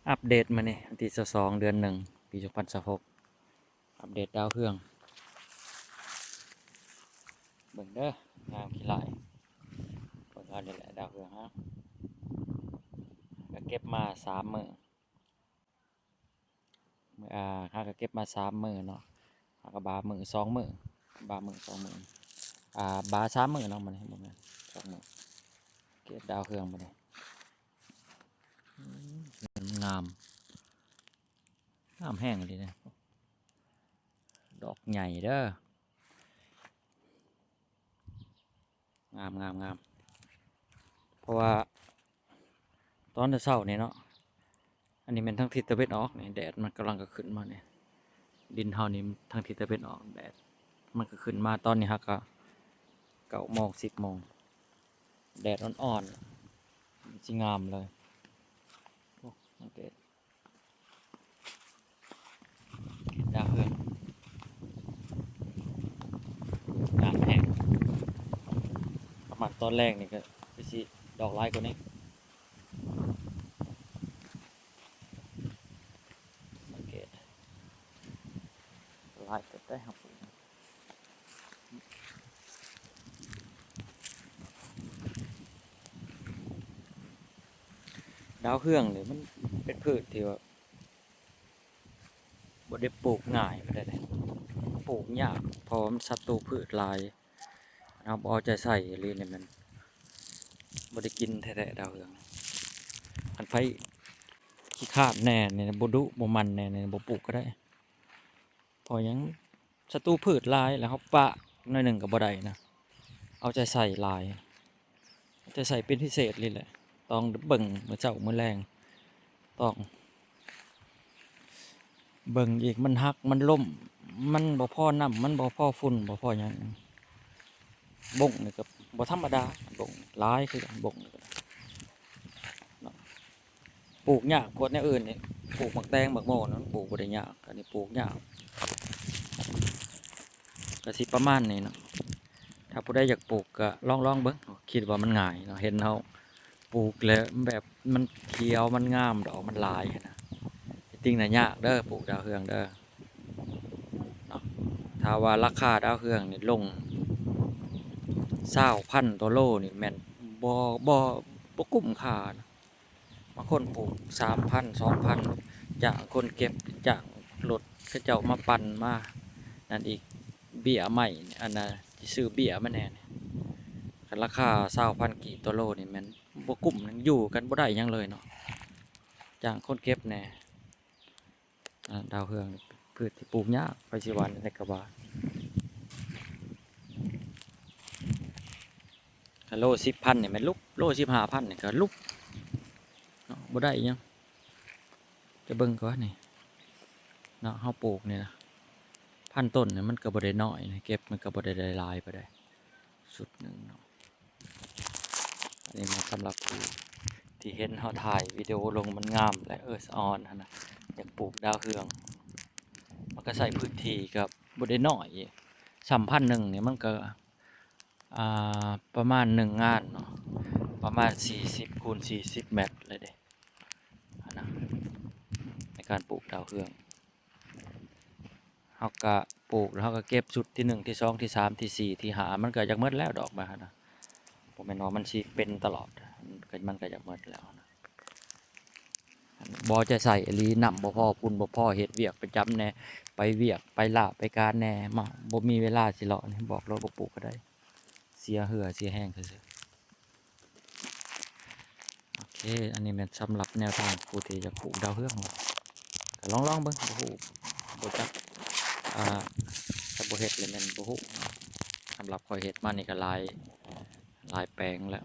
ອັບເດດມື້ນີ້ ວັນທີຊາວສອງ ເດືອນໜຶ່ງ ປີສອງພັນຊາວຫົກ ອັບເດດດາວເຮືອງ ເບິ່ງເດີ ງາມຂີ້ຫຼ້າຍ ເບິ່ງເອົານີ້ແຫຼະ ດາວເຮືອງເຮົາ ກະເກັບມາສາມມື້ ມື້ ອ່າ ເຮົາກະເກັບມາສາມມື້ເນາະ ເຮົາກະບາມື້ສອງມື້ ບາມື້ສອງມື້ ອ່າ ບາສາມມື້ເນາະ ມື້ນີ້ບໍ່ແມ່ນສອງມື້ ເກັບດາວເຮືອງມື້ນີ້ ອືມ ງາມ ງາມແຮງອີ່ຫຼີເດ້ ດອກໃຫຍ່ເດີ ງາມ ງາມ ງາມ ເພາະວ່າຕອນເຊົ້ານີ້ເນາະ ອັນນີ້ແມ່ນທາງທິດຕາເວັນອອກນີ້ ແດດມັນກຳລັງກະຂຶ້ນມານີ້ ດິນເຮົານີ້ທາງທິດຕາເວັນອອກ ແດດມັນກະຂຶ້ນມາ ຕອນນີ້ເຮົາກະເກົ້າໂມງ ສິບໂມງ ແດດອ່ອນໆ ມັນຊິງາມເລີຍ ໂອ້ ສັງເກດ ດາວເຮືອງ ງາມແຮງ ປະມານຕອນແລງນີ້ກະຄືຊິດອກຫຼາຍກວ່ານີ້ ສັງເກດ ຫຼາຍເຕີບໄດ໋ ເຮົາປູກ ດາວເຮືອງນີ້ມັນເປັນພືດທີ່ວ່າ ບໍ່ໄດ້ປູກງ່າຍປານໃດເດ້ ປູກຍາກ ເພາະວ່າມັນສັດຕູພືດຫຼາຍ ເຮົາບໍ່ເອົາໃຈໃສ່ອີ່ຫຼີນີ້ແມ່ນບໍ່ໄດ້ກິນແທ້ໆ ດາວເຮືອງ ຄັນໃຜຂີ້ຄ້ານແດ່ນີ້ ບໍ່ດຸບໍ່ໝັ່ນແດ່ນີ້ ບໍ່ປູກກະໄດ້ ເພາະຫຍັງ ສັດຕູພືດຫຼາຍ ແລ້ວເຮົາປະໜ້ອຍໜຶ່ງກະບໍ່ໄດ້ນະ ເອົາໃຈໃສ່ຫຼາຍ ເອົາໃຈໃສ່ເປັນພິເສດເລີຍແຫຼະ ຕ້ອງເບິ່ງມື້ເຊົ້າມື້ແລງ ຕ້ອງເບິ່ງອີກ ມັນຫັກ ມັນລົ້ມ ມັນບໍ່ພໍນ້ຳ ມັນບໍ່ພໍຝຸ່ນ ບໍ່ພໍຫຍັງ ບົ້ງນີ້ກະບໍ່ທຳມະດາ ບົ້ງຫຼາຍຄືກັນ ບົ້ງນີ້ກະເນາະ. ປູກຍາກກວ່າແນວອື່ນນີ້ ປູກໝາກແຕງໝາກໂມນະ ມັນປູກບໍ່ໄດ້ຍາກ ອັນນີ້ປູກຍາກ ກະຊິປະມານນີ້ເນາະ ຖ້າຜູ້ໃດຢາກປູກກະລອງໆເບິ່ງ ຄິດວ່າມັນງ່າຍເນາະ ເຫັນເຮົາປູກແລ້ວແບບມັນຂຽວ ມັນງາມ ດອກມັນຫຼາຍຫັ້ນນະ ທີ່ຈິງນະຍາກເດີ ປູກດາວເຮືອງເດີເນາະ ຖ້າວ່າລາຄາດາວເຮືອງນີ້ລົງຊາວພັນຕໍ່ໂລນີ້ແມ່ນບໍ່ ບໍ່ ບໍ່ກຸ້ມຄ່ານະ. ບາງຄົນປູກສາມພັນ ສອງພັນ ຈ້າງຄົນເກັບ ຈ້າງລົດເຂົາເຈົ້າມາປັ່ນມານັ້ນອີກ ເບ້ຍໄມ້ ອັນນ່າ ຊິຊື້ເບ້ຍມາແດ່ນີ້ ຄັນລາຄາຊາວພັນກີບຕໍ່ໂລນີ້ແມ່ນບໍ່ກຸ້ມ ຢູ່ກັນບໍ່ໄດ້ຫຍັງເລີຍເນາະ ຈ້າງຄົນເກັບແດ່. ອ່າ ດາວເຮືອງ ພືດທີ່ປູກຍາກ ໃຜຊິວ່າແນວໃດກະວ່າ ຄັນໂລສິບພັນນີ້ແມ່ນລຸບ ໂລສິບຫ້າພັນນີ້ກະລຸບເນາະ ບໍ່ໄດ້ຫຍັງ ຈະເບິ່ງກ່ອນນີ້ເນາະ ເຮົາປູກນີ້ນະ ພັນຕົ້ນນີ້ມັນກະບໍ່ໄດ້ໜ້ອຍນະ ເກັບມັນກະບໍ່ໄດ້ຫຼາຍປານໃດ ຊຸດໜຶ່ງເນາະ. ອັນນີ້ແມ່ນສຳລັບຜູ້ທີ່ເຫັນເຮົາຖ່າຍວິດີໂອລົງມັນງາມ ແລະ ເອີ ສະອອນຫັ້ນນະ ຢາກປູກດາວເຮືອງ ມັນກະໃຊ້ພື້ນທີ່ກະບໍ່ໄດ້ໜ້ອຍ ສ່ຳພັນໜຶ່ງນີ້ມັນກະ ອ່າ ປະມານໜຶ່ງງານເນາະ ປະມານສີ່ສິບຄູນສີ່ສິບແມັດເລີຍເດ້ ຫັ້ນນະ ໃນການປູກດາວເຮືອງ ເຮົາກະປູກແລ້ວເຮົາກະເກັບຊຸດທີໜຶ່ງ ທີສອງ ທີສາມ ທີສີ່ ທີຫ້າ ມັນກະຢາກໝົດແລ້ວດອກມັນຫັ້ນນະ ບໍ່ແມ່ນວ່າມັນຊິເປັນຕະຫຼອດ ມັນກະ ມັນກະຢາກໝົດແລ້ວຫັ້ນນະ ບໍ່ເອົາໃຈໃສ່ອີ່ຫຼີ ນ້ຳບໍ່ພໍ ຝຸ່ນບໍ່ພໍ ເຮັດວຽກປະຈຳແດ່ ໄປວຽກໄປລາໄປການແດ່ ມາ ບໍ່ມີເວລາຊິເລາະນີ້ ບອກໂລດ ບໍ່ປູກກະໄດ້ ເສຍເຫື່ອເສຍແຮງຊື່ໆ. ໂອເຄ ອັນນີ້ແມ່ນສຳລັບແນວທາງຜູ້ທີ່ຢາກປູກດາວເຮືອງ ກະລອງໆເບິ່ງ ບໍ່ຮູ້ ບໍ່ຈັກ ອ່າ ຖ້າບໍ່ເຮັດແລ້ວແມ່ນບໍ່ຮູ້ ສຳລັບຂ້ອຍເຮັດມານີ້ກະຫຼາຍ ຫຼາຍແປງແລ້ວ